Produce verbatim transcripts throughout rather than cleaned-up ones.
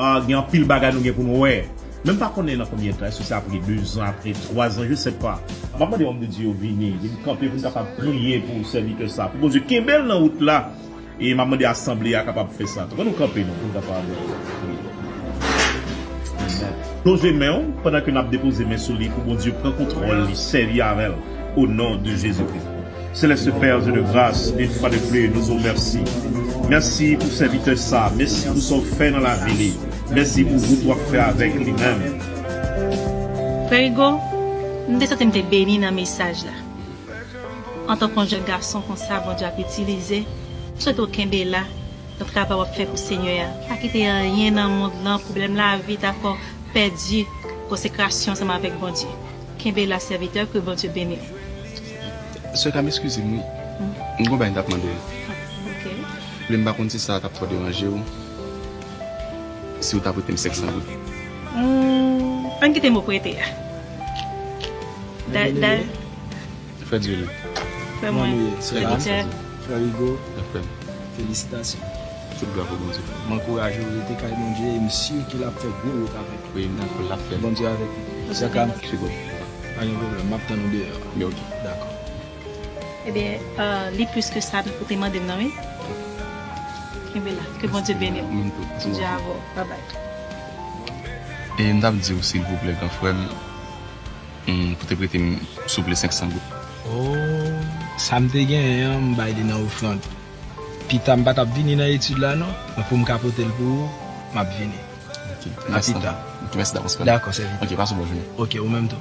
Ah, gen anpil bagay nou gen pou nou wè. Men m pa konnen nan konbyen tan, èske se apre de zan, apre twa zan, je sais pas. M ap mande òm de Dye yo vini, vin kanpe pou n kapab priye pou sèvitè sa, pou Bondye kenbe l nan wout la. E m ap mande asanble a kapab fè sa tou. Ann nou kanpe nou pou n kapab priye. Lonje men w pandan ke n ap depoze men sou li pou Bondye pran kontwòl li, sèvi avè l, au nom de Jésus-Christ. Céleste Père Dieu de grâce, une fois de plus, nou di w mèsi. Mèsi pou sèvitè sa, mèsi pou sa w fè nan lavi li, mèsi pou wout w ap fè avèk li menm. Frè Rigo, m te santi m te beni nan mesaj la. Antanke yon jèn gason konsa Bondye ap itilize, m swete w kenbe la nan travay w ap fè pou Senyè a. Pa kite anyen nan mond lan, pwoblèm lavi ta fè w pèdi konsekrasyon ansanm avèk Bondye. Kenbe la, sèvitè, ke Bondye beni w. Sè Kam, eskize m, wi. M gon bagay m t ap mande w. Ok. Men m pa konn si sa t ap twò deranje w, si w ta prete m senk san goud. Hmm, ann kite m prete a. Da, da, Frè Dieulin. Frè mwen. Kòman nou ye? Sè Kam? Frè Rigo. Frè m. Felisitasyon. Tout glwa pou Bondye. M ankouraje w rete kay Bondye e m si ke l ap fè gwo wout avèk ou. Wi, m dakò, l ap fè. Bondye avèk ou. Sè Kam. Sigo. Pa gen pwoblèm, m ap tann ou deyò. Men ok. Dakò. Ebyen, euh, li plis ke sa pou te mande m nan, wi. Kenbe la. Ke Bondye beni w. Mwen tou. Bondye avè w. Bye bye. E m t ap di w, silvouplè, gran frè m, hmm, pou te prete m, souple, senk san goud. Oh, sa m te genyen an, m bay li nan ofrann. Pita, m pa t ap vini nan etid la, non. Men pou m ka pote l pou ou, m ap vini. Ok. A pita. Ok, mèsi davans, frè m. Dakò, sèvitè. Ok, pase yon bòn jounen. Ok, ou menm tou.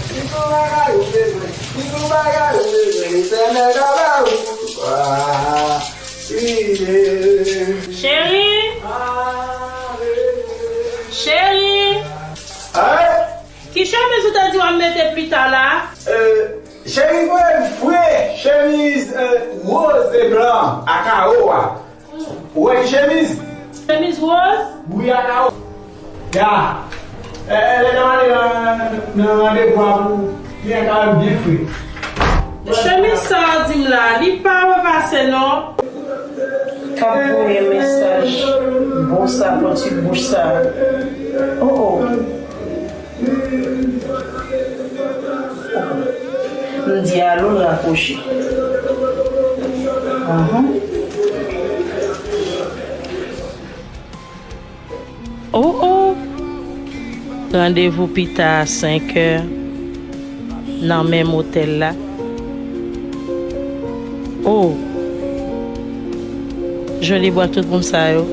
Ki pou bagay ou bezwen, ki pou bagay ou bezwen, Letènèl ka ba ou. Ah, wi. Cheri. Cheri. Ay. Ki chemiz ou te di w ap mete pita la? Euh, cheri, mwen fre chemiz, euh, woz e blan a kawo a. Ou wè ki chemiz? Chemiz woz? Wi, a kawo. Ya. Eh, eh, lè n ale nan, nan randevou a pou li an ka byen fre. Chemiz sa a di m la, li pa repase non. K ap voye mesaj. Bon sa, pran ti bouch sa. Oh, oh. M di alo, l rakwoche. Ahan. Oh, oh. Randevou pita a senk è nan menm otèl la. Oh. Joly bwè tout moun sa yo.